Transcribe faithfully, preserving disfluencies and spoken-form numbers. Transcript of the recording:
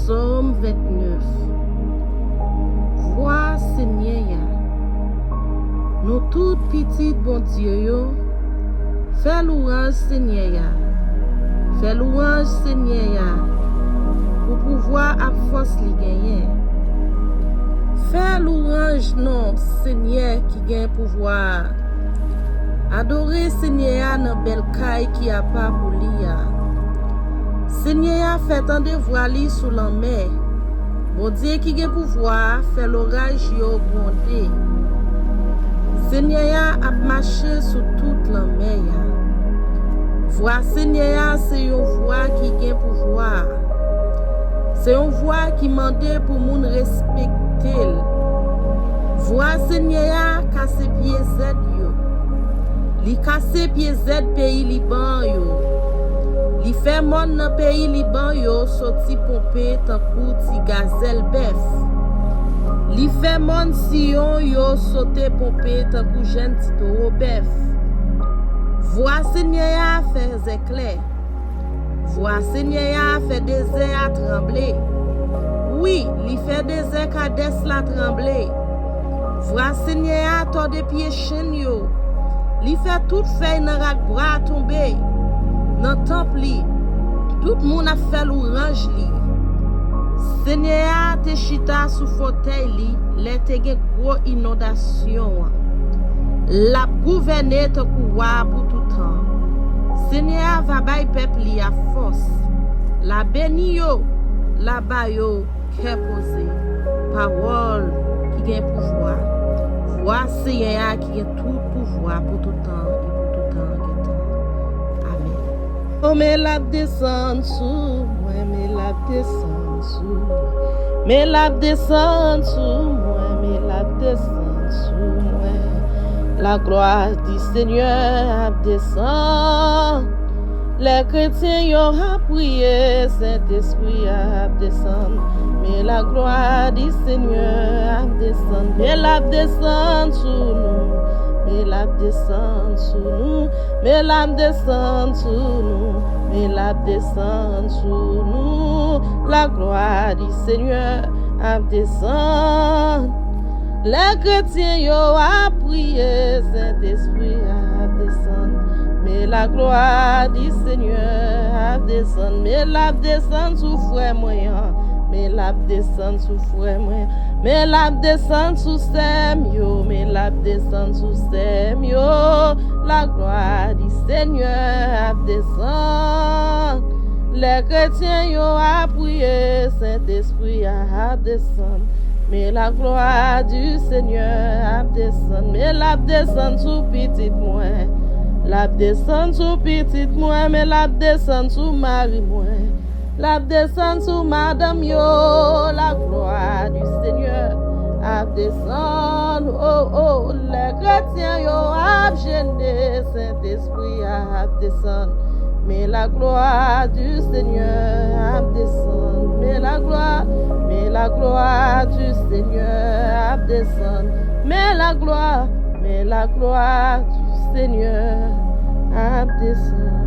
Sòm vennèf. Vwa Senyè a. Nou tout pitit Bondye yo, fè louwanj Senyè a. Fè louwanj Senyè a pou pouvwa ak fòs li genyen. Fè louwanj non Senyè ki gen pouvwa a. Adore Senyè a nan bèl kay ki apa pou li a. Senyè a fè tande vwa li sou lanmè. Bondye ki gen pouvwa a fè loraj yo gwonde. Senyè a ap mache sou tout lanmè a. Vwa Senyè a se yon vwa ki gen pouvwa. Se yon vwa ki mande pou moun respekte l. Vwa Senyè a kase pye zèd yo. Li kase pye zèd peyi Liban yo. Li fè mòn nan peyi Liban yo soti ponpe tankou ti gazèl bèf. Li fè mòn Siyon yo sote ponpe tankou jèn ti towo bèf. Vwa Senyè a fè zèklè. Vwa Senyè a fè dezè a tranble. Wi, li fè dezè Kadès la tranble. Vwa Senyè a tòde pye chenn yo. Li fè tout fèy nan rakbwa a tonbe. Nan tanp li, tout moun ap fè louwanj li. Senyè a te chita sou fòtèy li lè te gen gwo inondasyon an. L ap gouvène tankou wa pou toutan. Senyè a va bay pèp li a fòs. L a beni yo, l a ba yo kè poze. Pawòl ki gen pouvwa. Vwa Senyè a ki gen tout pouvwa pou tout tan e pou tout tan gen tan. Amèn. O, men l ap desann sou mwen, men l ap desann sou mwen. Men l ap desann sou mwen, men l ap desann sou mwen. La gloire du Seigneur ap desann. Lè kretyen yo ap priye, Sentespri a ap desann. Men la gloire du Seigneur ap desann. Men l ap desann sou nou. Men l ap desann sou nou. Men l ap desann sou nou. Men l ap desann sou nou. La gloire du Seigneur ap desann. Lè kretyen yo ap priye, Sentespri a ap desann. Men la gloire du Seigneur ap desann. Men l ap desann sou frè mwen an. Men l ap desann sou frè mwen. Men l ap desann sou sè m yo. Men l ap desann sou sè m yo. La gloire du Seigneur ap desann. Lè kretyen yo ap priye, Sentespri a ap desann. Men la gloire du Seigneur ap desann. Men l ap desann sou pitit mwen. L ap desann sou pitit mwen. Men l ap desann sou mari mwen. L ap desann sou madanm yo. La gloire du Seigneur ap desann. O, o, lè kretyen yo ap jene, Sentespri a ap desann. Men la gloire du Seigneur ap desann. Men la gloire, men la gloire du Seigneur ap desann. Men la gloire, men la gloire du Seigneur ap desann.